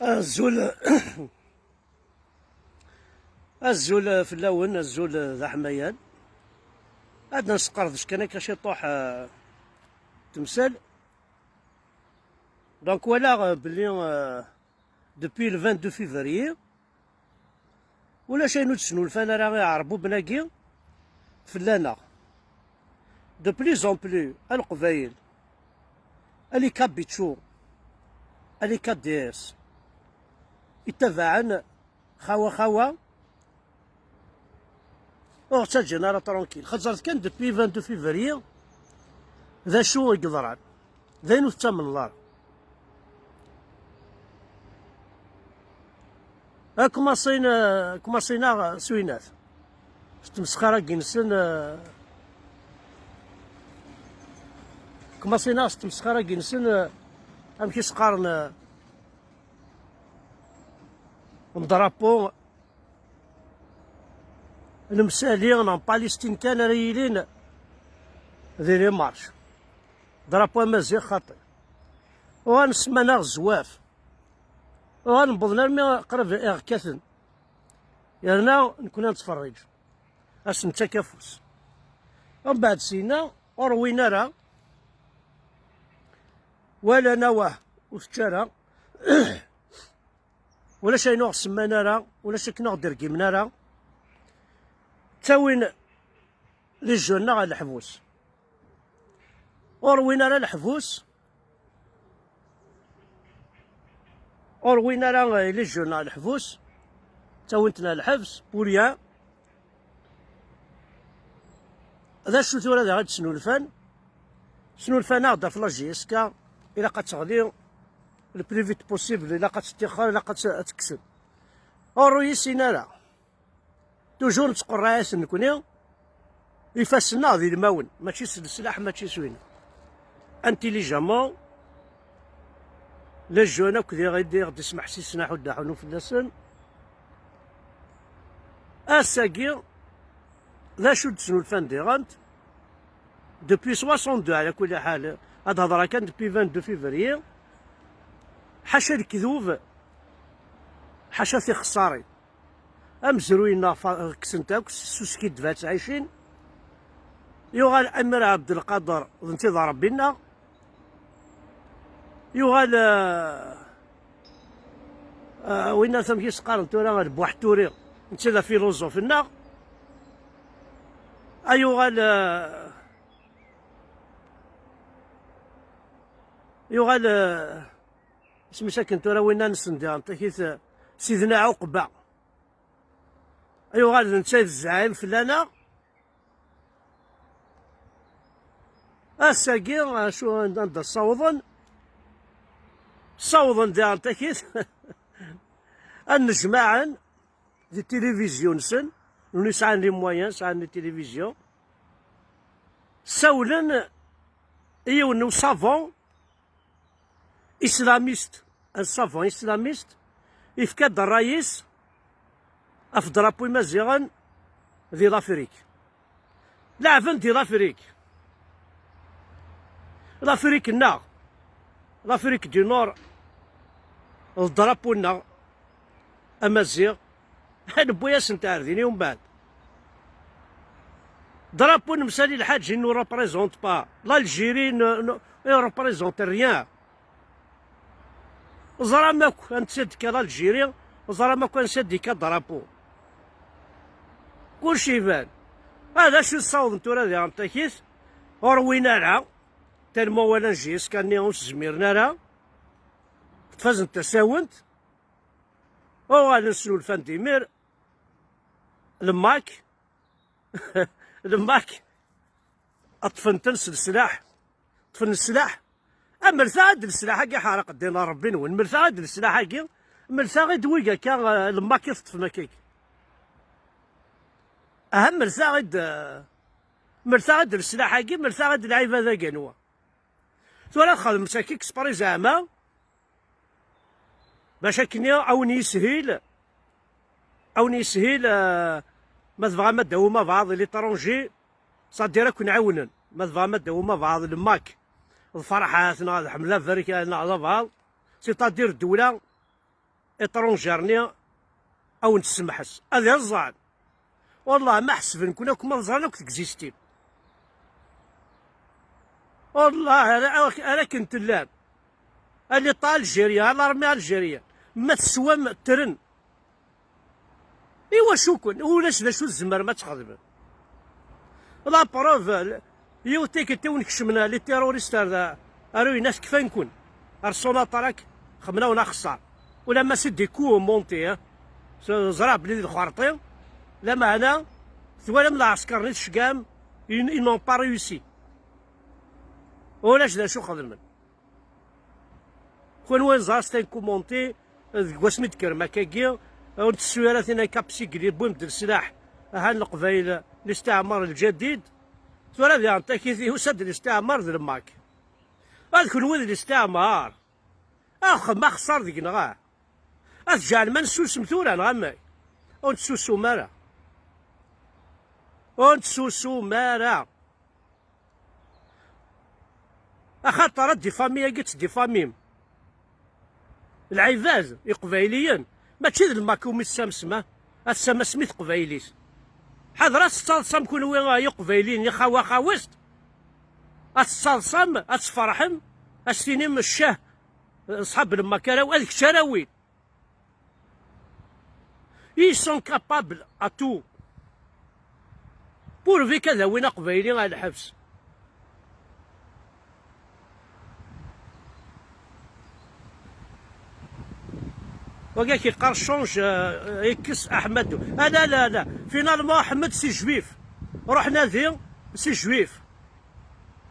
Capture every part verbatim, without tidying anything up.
Azul, azul fell-awen, azul d aḥmayan. Ad nesqerdec kan akka ciṭuḥ, eh, temsal. Donc, walaɣ, eh, belli, eh, depuis le vingt-deux février, ulac ayen ur d-snulfan ara iɛerbuben-agi fell-aneɣ. De plus en plus, a Leqbayel, a les Kabichou, a les K D S, ittabaɛen xawa xawa, ur ɣ-ttaǧǧan ara tranquille. Xeẓẓret kan depuis vingt-deux février, d acu i yeḍran. D ayen ur tettamneḍ ara. Kmaṣin, kmaṣin-aɣ s winat. S tmesxir-agi-nsen, kmaṣin-aɣ s tmesxir-agi-nsen, amek i s-qqaren, n drapeau, n Msali neɣ n Palestine kan ara yilin di les marches. Drapeau amaziɣ xaṭi. Uɣalen semman-aɣ zwaf. Uɣalen wwḍen armi qrib iɣ-kkaten. Yerna nekni ad nettferriǧ. Ad s-nettak afus. Umbeɛd syenna ur rwin ara. Walan awah, ur tečči ara. Ulac ayen ur ɣ-semman ara, ulac akken ur ɣ-d-rgimen ara. Ttawin les jeunes-nneɣ ɣer leḥbus. Ur rwin ara leḥbus. Ur rwin ara, eh, les jeunes ɣer leḥbus. Ttawin-ten ɣer lḥebs, pour rien. D acu tura daɣ i d-snulfan? Snulfan-aɣ-d ɣef la J S K, ilaq ad teɣli le plus vite possible, ilaq ad tettixer, ilaq ad tt-, ad tt-kksen. Ur rwin ara. Toujours nettqerriɛ-iten nekni, ifassen-nneɣ d ilmawen, mačči s leslaḥ, mačči s win. Intelligemment, les jeunes akk diɣ i d-, i ɣ-d-ismeḥsisen aḥuddu aḥunu fell-asen. Ass-agi, d acu d-snulfan diɣen? Depuis soixante-deux, ɛla kulli ḥal, ad hedreɣ kan depuis vingt-deux février, ḥaca lekdub, ḥaca tixeṣṣarin. Amezruy-nneɣ fa-, kksen-t akk, s uskiddeb ad ttɛicin. Yuɣal Amir Ɛebdelqader, d netta i d Ṛebbi-nneɣ. Yuɣal, eh, eh, winna tamek i s-qqaren tura, d Buḥturi, netta d afiluẓuf-nneɣ. Ay yuɣal, eh, yuɣal, eh, isem-is akken tura winna-nsen diɣen, takit, eh, Sidna Ɛuqba. Yuɣal d netta i d zɛim fell-aneɣ. Ass-agi, acu, anda ssawḍen? Ssawḍen diɣen takit ad nnejmaɛen di tilivizyu-nsen, nuni sɛan les moyens, sɛan les télévisions. Ssawlen i yiwen n usavu islamiste, un savant islamiste, yefka-d ṛṛay-is ɣef drapeau imaziɣen di l'Afrique. Leɛben di l'Afrique. L'Afrique-nneɣ, l'Afrique du Nord, d drapeau-nneɣ amaziɣ. Newwi-asent ar din i umbeɛd. Drapeau n Msali Lḥaǧi ne représente pas l'Algérie, ne, ne, ne représente rien. Ẓram akk ansa d-tekka l'Algérie, ẓram akk ansa d-yekka drapeau. Kullec iban. Ah, d acu ssawḍen tura diɣen takit? Ur rwin ara. Tellement walan J S K-nni ur s-zmiren ara. Ṭṭef-asen tasawent. Uɣalen snulfan-d imir. Le MAK. Le MAK. Ṭṭfen-ten s leslaḥ. Ṭṭfen leslaḥ. Amer taɣ-d leslaḥ-agi, ḥareq ddin n Ṛebbi-nwen. Mer taɣ-d leslaḥ-agi, mer taɣ-d wig akka, eh, le MAK i teṭṭfem akka-agi. Aha, mer taɣ-d, eh, mer taɣ-d leslaḥ-agi, mer taɣ-d lɛibad-agi anwa? Tura txedmem-tt akka exprès zeɛma? Bac akken a wen-yishil, a wen-yishil, eh, ma tebɣam ad d-tawim abeɛḍ i l'étranger, c'est-à-dire ad ken-ɛiwnen. Ma tebɣam ad d-tawim abeɛḍ le MAK, d Ferḥat neɣ d Ḥmed Aberkan neɣ d abeɛḍ, c'est-à-dire ddewla étrangers-nni, a wen-d-semḥes ad iẓẓan. Wallah ma ḥesben-ken akk ma ẓran akk tegzistim. Wallah ara, ara ken-tellam. A l'État algérien, a l'armée algérienne, ma teswam ttren. Iwacu-ken? Ulac d acu tzemrem ad txedmem. La preuve, yiwet tikkelt i wen-kecmen les terroristes ar da, ar uynas kfan-ken. Ar Sonatrach, xemmen-awen axeṣṣar. Ulamma c'est des coups montés, hein. Ẓriɣ belli d lxerṭi, lameɛna twalam lɛesker-nni tceggɛem, ils, ils n'ont pas réussi. Ulac d acu xedmen. Kunwi ẓer c'est un coup monté, deg wasmi d-kkrem akkagi, ur ntessu ara tin akka psigli, wwim-d leslaḥ, ahan Leqbayel, listiɛmar lǧadid. Tura diɣen takit yusa-d listiɛmar d lmak. Ad kunwi d listiɛmar. Axem axeṣṣar deg-neɣ, ah. Ad tǧeɛlem ad nessusem tura, neɣ amek? Ur nettsusum ara. Ur nettsusum ara. Axaṭer ad difami-agi ttdifamim lɛibad iqbayliyen, mačči d lmak umi tessamsem, ah, ad tessamsem i teqbaylit. Ḥader ad tettaḍsam kunwi, ah, iqbayliyen, ixawa xawest, ad tettaḍsam, ad tferḥem, ad s-tinim ccah, ṣḥab lmak ara, ad kečč ara win. Ils sont capables à tout. Pourvu kad awin aqbayli ar lḥebs. Wagi ak-yeqqar change, euh, yekkes Aḥmadu. Ah, la, la, la. Finalement, Aḥmed, c'est juif. Ruḥ nadi, c'est juif.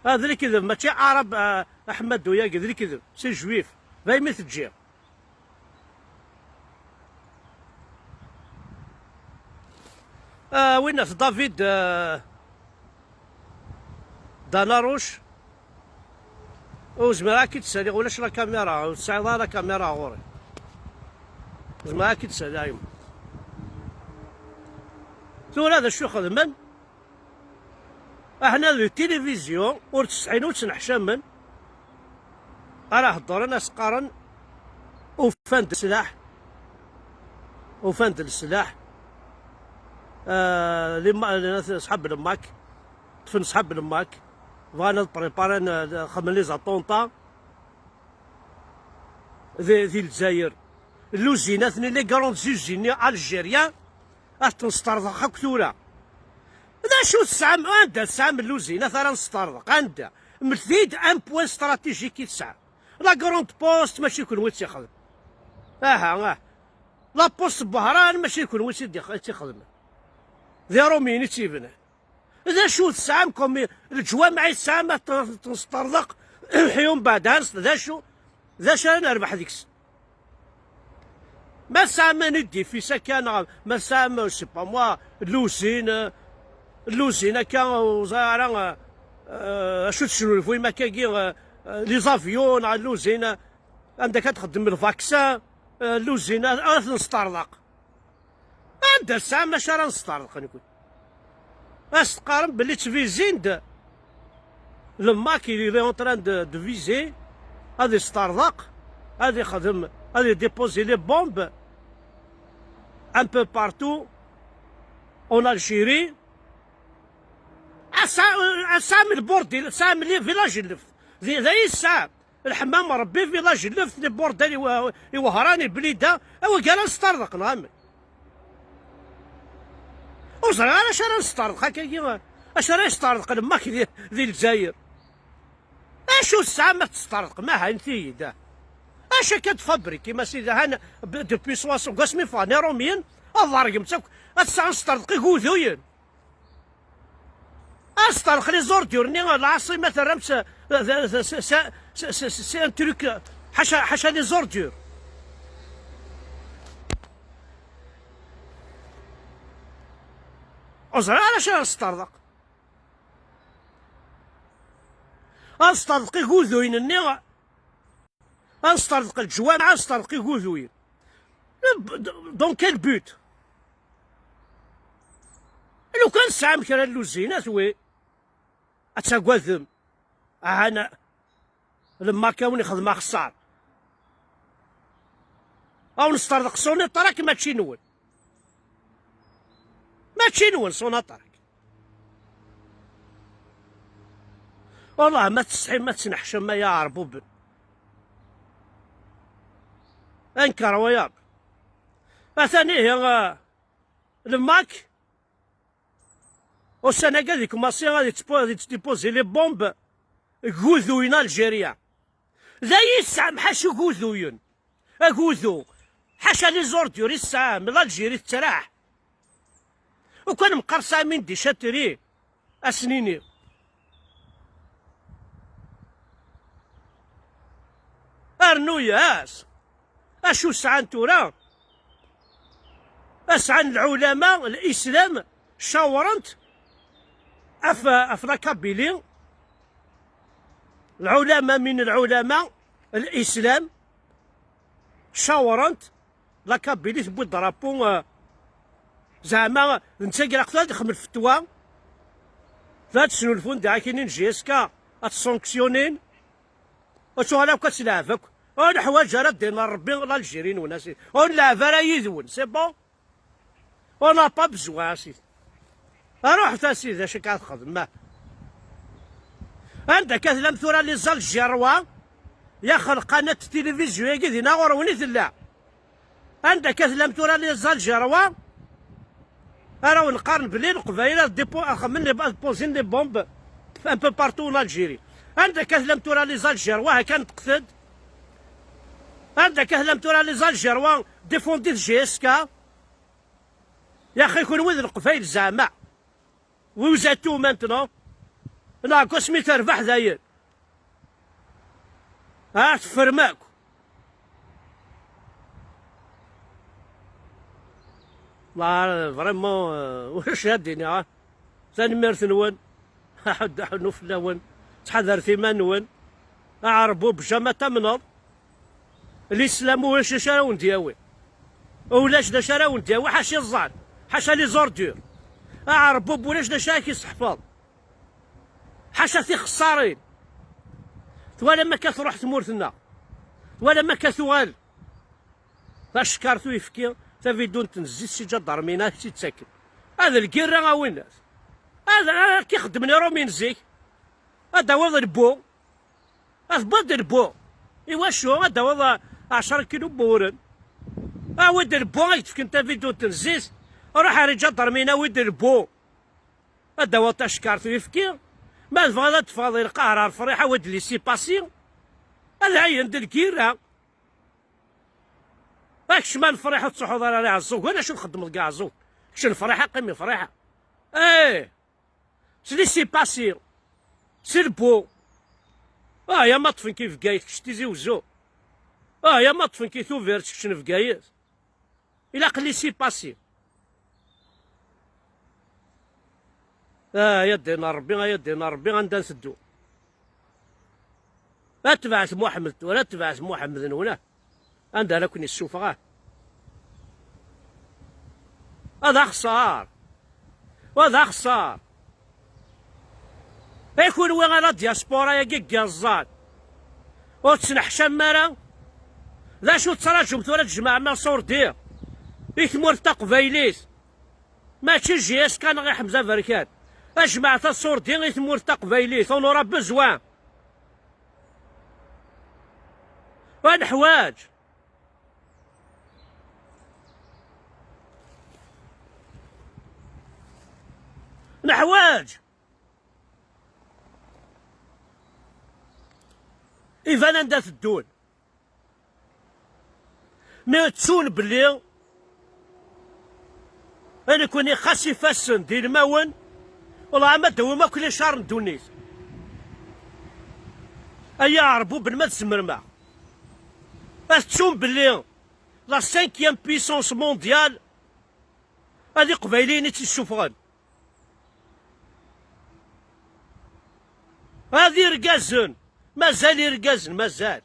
Ah, d lekdeb, mačči Arab, ah, Aḥmadu, yagi, d lekdeb, c'est juif. D aymi teǧǧiḍ. Ah, winna-t David, ah, Danaruc. Ur zmireɣ ad k-id-saliɣ, ulac la caméra, ur tesɛiḍ ara la caméra ɣur-i. Ur zmireɣ ad k-id-saliɣ, yemma. Tura d acu xedmen? Aḥna di tilivizyu ur ttsetḥin ur ttneḥcamen ara heddren, as-qqaren ufan-d leslaḥ, ufan-d leslaḥ, ah, les ma-, les, ṣḥab lmak, ṭṭfen ṣḥab lmak, bɣan ad préparen, ah, xedmen les attentats di, di Lezzayer. Lluzinat-nni, les grandes usines algériennes, ad ten-sṭerḍeq akk tura. D acu tesɛam? Anda tesɛam lluzinat ara nesṭerḍeq? Anda? Mlet-iyi-d un point stratégique i tesɛam. La Grande Poste mačči kunwi i tt-ixedmen. Aha, ah. La Poste n Wehran mačči kunwi i tt-ixedmen. D Iṛumyen i tt-ibnan. D acu tesɛam comme leǧwameɛ i tesɛam ad ten-, ten-sṭerḍeq? Ḥyum beɛd, d acu, d acu ara nerbeḥ deg-s? Ma tesɛam un édifice akka, neɣ ma tesɛam, je sais pas moi, l'usine, l'usine akka, ur ẓriɣ ara, euh, acu tesnulfuyem akkagi, euh, les avions, neɣ l'usine, anda akka txeddem le vaccin, euh, l'usine, ad ten-sṭerḍeq. Anda tesɛam acu ara nesṭerḍeq nekni? Ad s-teqqarem belli ttbizin-d le mak il est en train de, de viser, ad isṭerḍeq, ad ixdem, ad idéposer les bombes un peu partout en Algérie. Ad tesɛam, ad tesɛam lburdil, ad tesɛam les villages n lleft. D, d ayen tesɛam. Lḥemmam Rebbi, village n lleft, les bordels i Wa-, i Wehran, i Blida, a wagi ara nesṭerḍeq, neɣ amek? Ur ẓriɣ ara acu ara nesṭerḍeq akkagi, acu ara yesṭerḍeq lmak di, di Lezzayer. Acu tesɛam ad tesṭerḍeqem, aha, init-iyi-d, ah. Acu akka d fabrikim, a sidi, han, b-, depuis soixante, deg wasmi ffɣen Iṛumyen, ad ḍergem-tt akk, ad tesɛam tesṭerḍeq iguduyen. Ad sṭerḍeq les ordures-nni, lɛaṣima terram-tt, c'est un truc, ḥaca, ḥaca les ordures. Ur ẓriɣ ara acu ara sṭerḍeq. Ad sṭerḍeq iguduyen-nni. Ad nesṭerḍeq leǧwameɛ, ad nesṭerḍeq iguduyen. Dans quel but? Lukan tesɛam kra n lluzinat, wi ad tagadem, ahan lmak a wen-ixdem axeṣṣar. Awen-sṭerḍeq Sonatrach, mačči nwen. Mačči nwen Sonatrach. Wallah ma tesɛim, ma tettneḥcam, ma ya ɛerbuben. Anker wayeḍ. Atan ihi, ah, le Mac. Ussan-agi ad ikmaṣi ad yettpo-, ad yettdipuzi les bombes deg uguduyen Algérien. D ayen i tesɛam ḥaca uguduyen. Agudu. Ḥaca les ordures i tesɛam. L'Algérie tettraḥ. Ukan meqqar sɛam une déchetterie. Ad s-nini. Rnu-yas. Acu sɛan tura? Sɛan lɛulama, l'islam, cawrent af, af la Kabylie. Lɛulama min lɛulama, l'islam, cawrent la Kabylie, tewwi drapeau, euh, zeɛma d netta i ilaq ad ixdem lfetwa. La tesnulfun di akinin J S K ad t-sanctionnin. Ur tuɣal akk ad tleɛb akk. Ur neḥwaǧ ara ddin n Rebbi, l'Algérie-nwen, a sidi. Ur nleɛb ara yid-wen, c'est bon. On n'a pas besoin, a sidi. Ruḥet, a sidi, d acu akka ad txedmem? Anda akka tellam tura les Algérois? Yax lqanat tilivizyu-agi dinna ɣur-wen i tella. Anda akka tellam tura les Algérois? Ara wen-qqaren belli Leqbayel ad dipo-, ad xemmen les, ad pozin les bombes un peu partout en Algérie. Anda akka tellam tura les Algérois, ha kan ṭṭqet-d. Anda akka tellam tura les Algérois, défendit J S K. Yaxi kunwi d Leqbayel zeɛma. Vous êtes où maintenant? Neɣ asmi terbeḥ dayen. Ah, teffrem akk. La, vraiment, euh, ulac ad d-iniɣ, ah. Tanemmirt-nwen. Aḥuddu aḥunnu fell-awen. Ttḥadaret iman-nwen. Aɛerbub, jamais tamneḍ. L'islam ulac d acu ara wen-d-yawi. Ulac d acu ara wen-d-yawi, ḥaca iẓẓan, ḥaca les ordures. Aɛerbub ulac d acu ara k-isseḥfeḍ. Ḥaca tixessarin. Twalam akka truḥ tmurt-nneɣ. Twalam akka tuɣal. Tacekkart uyefki, tabidunt n zzit s iǧadarmina i tt-id-ttaken. Ad lgirra a winat. Ad, ad k-ixeddmen iṛumin zik. Ad d-tawiḍ lbu. Ad tewwiḍ lbu. Iwacu? Ad d-tawiḍ ɛecra kilu n wuren. Awi-d lbu, ad k-d-fken tabidunt n zzit. Ruḥ ar iǧadarmina, awi-d lbu. Ad d-tawiḍ tacekkart uyefki. Ma tebɣiḍ ad teffɣeḍ i lqahra ar lefriḥ, awi-d laissez-passer. Ad ɛeyyen d lgirra. Kečč ma lefriḥ ur tettruḥuḍ ara ar Iɛeẓẓugen, acu txeddmeḍ deg Iɛeẓẓugen? Kečč lefriḥ, qqim lefriḥ. Eh! S laissez-passer. S lbu. Ah, ya ma ṭṭfen-k i Bgayet, kečč Tizi Wezzu. Ah, ya ma ṭṭfen-k i Tubiret, kečč n Bgayet. Ilaq laissez-passer. Ah, ay ddin n Ṛebbi, ay ddin n Ṛebbi, anda nteddu? Ad tebɛet Muḥemmed tura, ad tebɛet Muḥemmed nwen, ah. Anda ara ken-issufeɣ, ah? Ad axṣar. Wa d axṣar. I kunwi a la diaspora-agi n yiẓẓan, ur tettneḥcamem ara? D acu tettraǧum tura ad tjemɛem aṣurdi i tmurt taqbaylit? Mačči J S K neɣ i Ḥemza Berkan. Ad jemɛet aṣurdi i tmurt taqbaylit, on aura besoin. Ad neḥwaǧ. Neḥwaǧ. Iban anda teddun. Mi ttun belli nekkni xas ifassen d ilmawen, wellah ma d-tawim akk licar n ddunit. Ay aɛerbuben ma tzemrem-aɣ. Ad ttun belli la cinquième puissance mondiale, ad iqbayliyen i tt-issufɣen. Ad irgazen, mazal irgazen, mazal.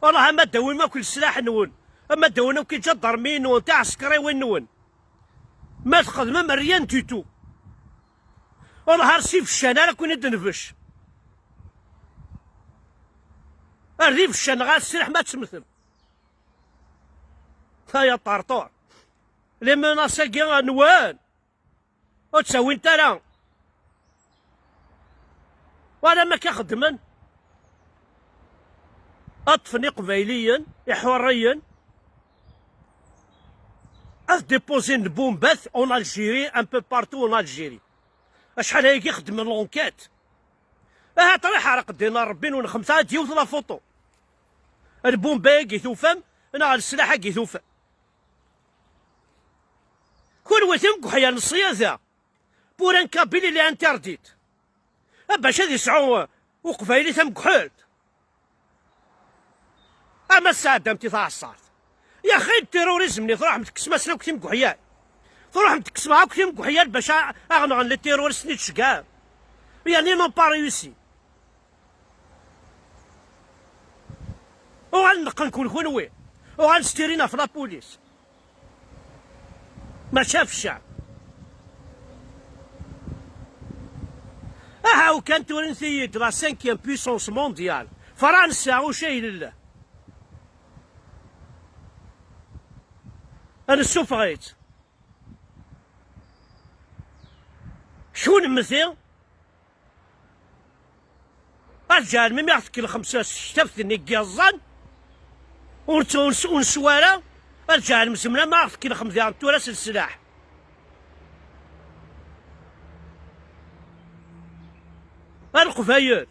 Wellah, ama d-tawim akk leslaḥ-nwen, ama d-tawim akk iǧadarmiyen-nwen, tiɛsekriwin-nwen, ma txedmem rien du tout. Wellah, ar s ibeccan ara ken-id-nbecc. Ar d ibeccan, ɣas sriḥ ma temmtem. Ay aṭerṭur. Les menaces-agi nwen. Ur ttawint ara. Wala ma k-xeddmen. Ad ṭṭfen iqbayliyen, iḥurriyen. Ad déposer lbumbat en Algérie, un peu partout en Algérie. Acḥal ayagi xeddmen l'enquête. Ahat ruḥ ḥreq ddin n Ṛebbi-nwen, xemsa ad yiwet la photo. Lbumba-agi tufam, neɣ leslaḥ-agi tufam. Kunwi timguḥya n ṣṣyada. Pour un Kabyle, il est interdit. A bac ad yesɛu, uh, uqbayli tamguḥelt. Ama tesɛeddamt i taɛeṣṣart. Yaxi terrorisme-nni, truḥem tekksem-asen akk timguḥyal. Truḥem tekksem akk timguḥyal bac a-, aɣ-nɣen les terroristes-nni d-tceggɛem. Yani n'ont pas réussi. Uɣalen neqqen-ken kunwi. Uɣalen stirin ɣef la police. Mačči ɣef ccɛeb. Aha, ukan turin-iyi-d la cinquième puissance mondiale. Fransa, ucayel llah. Ad nessufeɣ-itt. Kunemti, ad ǧeɛlem imi ɣ-tekkelxem s tektabt-nni n yiẓẓan, ur tt-, ur s-, ur neswa ara, ad ǧeɛlem zemren ma ɣ-tekkelxem diɣen tura s leslaḥ. A Leqbayel,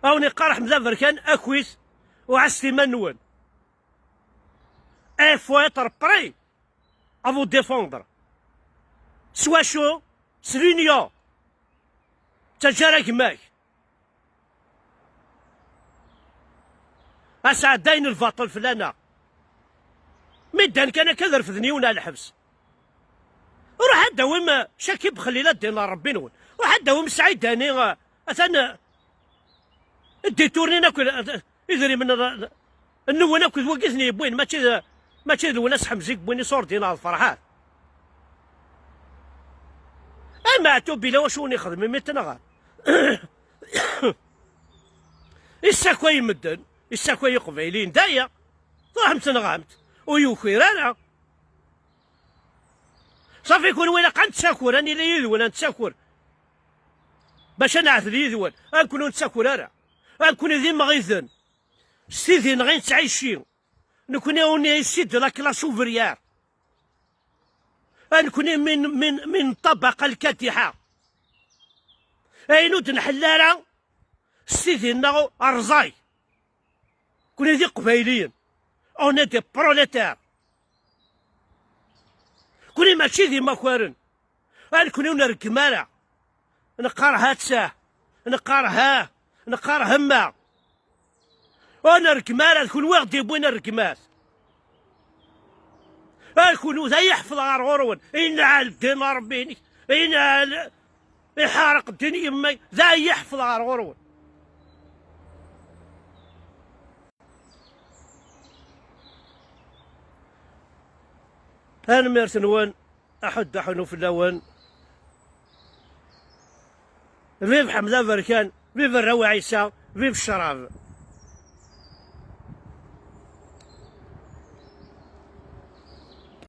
a wen-iqqar Ḥmed Aberkan, akit, uɛasset iman-nwen. Il faut être prêt à vous défendre. S wacu? S l'union. Ttaǧǧa ara gma-k. Ad sɛeddayen lbaṭel fell-aneɣ. Mi ddan kan akka ad refden yiwen ar lḥebs. Ruḥ ad d-tawim, eh, Cakib Xellil, a ddin n Ṛebbi-nwen. Ruḥ ad d-tawim Saɛid Dani, eh, atan, eh, ddituren akk, eh, idrimen, eh, nwen akk d wagi i ten-yewwin, mačči d, mačči d Lwennas Ḥemza i yewwin iṣurdiyen ɣer Ferḥat. Ay Meɛtub, yella wacu wen-ixdem imi tenɣam? Issakay medden, issakay iqbayliyen, d aya. Truḥem tenɣam-t, ur yukir ara. Ṣafi, kunwi ilaq ad nettaker, ad nili yid-wen, ad nettaker. Bac ad neɛdel yid-wen, ad nekkni ur nettaker ara. Ad nekkni d imɣiden. S tidi-nneɣ i nettɛici. Nekkni, on est issus de la classe ouvrière. Ad nekkni min, min, min ṭṭabaqa lkadiḥa. Ayen ur d-nḥell ara, s tidi-nneɣ rẓay. Nekkni d iqbayliyen. On est des prolétaires. Nekkni mačči d imakaren. A nekkni ur nreggem ara. Neqqar ha ttah, neqqar ha, neqqar hemma. Ur nreggem ara, d kunwi i ɣ-d-yewwin rregmat. A kunwi, d ay iḥfeḍ ɣer ɣur-wen, inɛel ddin n Ṛebbi-inek, inɛel iḥareq ddin n yemma-k, d ay iḥfeḍ ɣer ɣur-wen. Tanemmirt-nwen, aḥuddu aḥunnu fell-awen. Vive Ḥmed Aberkan, vive Rraw Ɛisa, vive ccrab.